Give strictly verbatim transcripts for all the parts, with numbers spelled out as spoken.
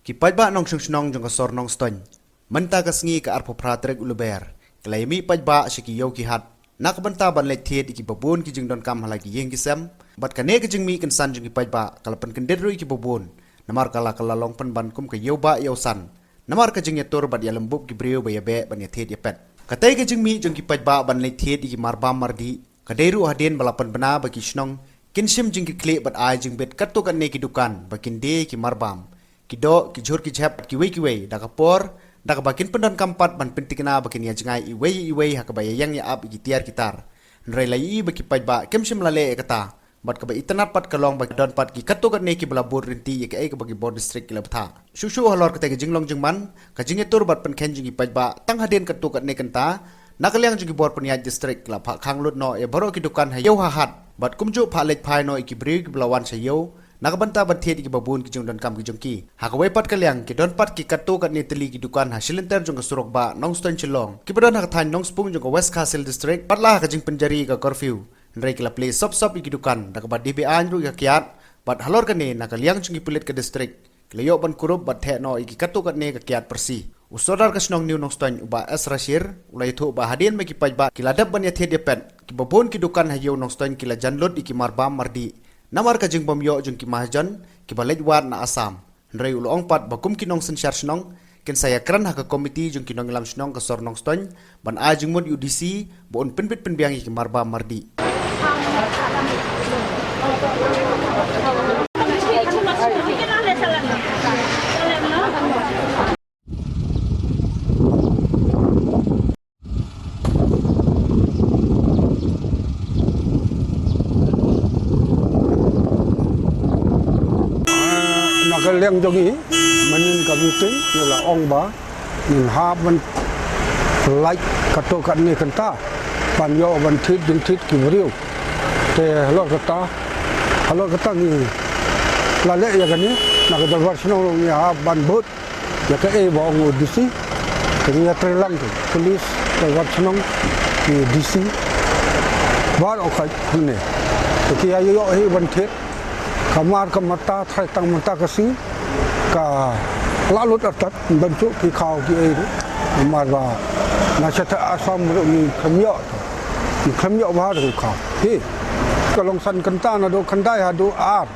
Ki paidbah nongshong shnong jong ka sor Nongstoiñ, mynta ka sngi ka arphew phra tarik u Lber, ki la ïamih paidbah sha ki ïew ki hat na ka bynta ban leit thied ïa kiba bun ki jingdonkam ha la ki ïing ki sem. Bad kane ka jingmih kynsan jong ki paidbah ka la pynkyndit ruh ïa kiba bun, namar ka la, ka la long pynban kum ka ïew bah ïew san, namar ka jingïatur bad ïalymbup ki briew ba ïabeh ban ïathied ïapet. Katei ka jingmih jong ki paidbah ban leit thied ïa ki marbam mardih ka dei ruh hadien ba la pynbna ba ki shnong kin shim jingkitkhlieh bad ai jingbit katto katne ki dukan ba kin die ki marbam, ki doh, ki jhur ki jhep, kiwei kiwei, da ka por da kaba kin pyndonkam pat ban pynthikna ba kin ïajngai iwei ïa iwei ha kaba ïaïeng ïa-ap ïa ki tiar ki tar. Hynrei la ïohi ba ki paidbah kim shym la leh ïa kata, bad kaba itynnad pat ka long ba don pat ki katto katne kiba la bud ryntih ïa kaei kaba ki bor district ki la bthah. Shuh shuh halor katei ka jinglong jingman, ka jingïatur bad pynkheiñ jong ki paidbah tang hadien katto katne kynta, na ka liang jong ki bor pynïaid district ki la phah khang lut noh ïa baroh ki dukan ha ïew ha hat, bad kumjuh phah leit phai noh ïa ki briew kiba la wan sha ïew na ka bynta ban thied ïa kiba bun ki jingdonkam ki jong ki. Ha kawei pat ka liang, ki don pat ki katto katne tylli ki dukan ha shilynter jong ka surok bah Nongstoiñ Shillong, kiba don ha ka thaiñ Nongspung jong ka West Khasi Hills District, pat la ha ka jingpynjari ka curfew. Hynrei ki la plie sop sop ïa ki dukan, da kaba die be-aiñ ruh ïa ka kiad. Bad halor kane, na ka liang jong ki pulit ka district ki la ïoh ban kurup bad theh noh ïa ki katto katne ka kiad pyrsi. U Sordar ka shnong New Nongstoiñ, u Bah S Rashir, u la ïathuh ba hadien ba ki paidbah ki la dep ban ïathied ïapet, kiba bun ki dukan ha ïew Nongstoiñ ki la jan lut ïa ki marbam mardih namar ka jingbym ïoh jong ki mahajon kiba leit wad na Assam. Hynrei u la ong pat ba kum ki nongsynshar shnong, kin sa ïakren ha ka komiti jong ki nongïalam shnong ka sor Nongstoiñ ban ai jingmut ïa u D C ba un pynbit pynbiang ïa ki marbam mardih. Na ka liang jong ngi, mynnin ka meeting ngi la ong ba ngin hap ban lait katto katne kynta ban ïoh ban thied jingthied ki briew. Te halor kata, halor kata ngi la leh ïa kane, na ka dorbar shnong ruh ngi hap ban bud ïa kaei ba ong u D C. Te ngi ïatreilang ki pulit, ki dorbar shnong, ki D C, baroh khoit hangne. Te ki ïa ïoh hi ban thied. Ka mar ka mata, trai tang mata ka sngi, ka la lut artat, ban shu ki khaw ki ei ruh. Mar ba na shatei Assam ruh ngi khlem ïoh, ngi khlem ïoh ba ruh khaw. Hi, ka long san kynta naduh khyndai haduh ar.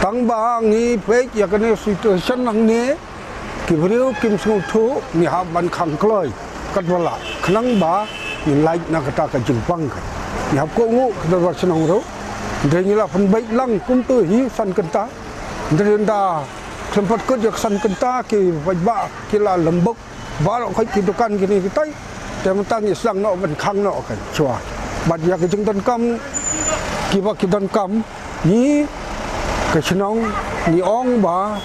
Tang ba ngi peit ïa kane situation hangne, ki briew kim sngewthuh, ngi hap ban khang kloi katba lah, khnang ba ngin lait na kata ka jingpang ka. Ngi hap kohnguh ka dorbar shnong ruh. Hynrei ngi la pynbeit lang kumto hi san kynta. Hynrei ynda khlem pat kut ïa ka san kynta, ki paidbah ki la lymbuk baroh khoit ki dukan kine kitai. Te mynta ngi sdang noh ban khang noh ka shuwa. Bad ïa ka jingdonkam kiba ki donkam, ngi ka shnong ngi ong ba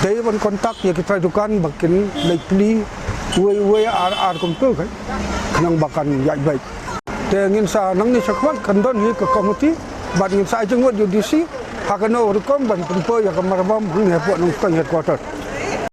dei ban kontak ïa ki trai dukan ba kin leit plie uwei uwei ar ar kumto, khnang ba kan ïaid beit. Te ngin sa nangne shakhmat kan don hi ka komiti bad ngin sa ai jingmut ïa u D C ha kano ka rukom ban pynpoi ïa ka marbam hangne hapoh Nongstoiñ headquarter.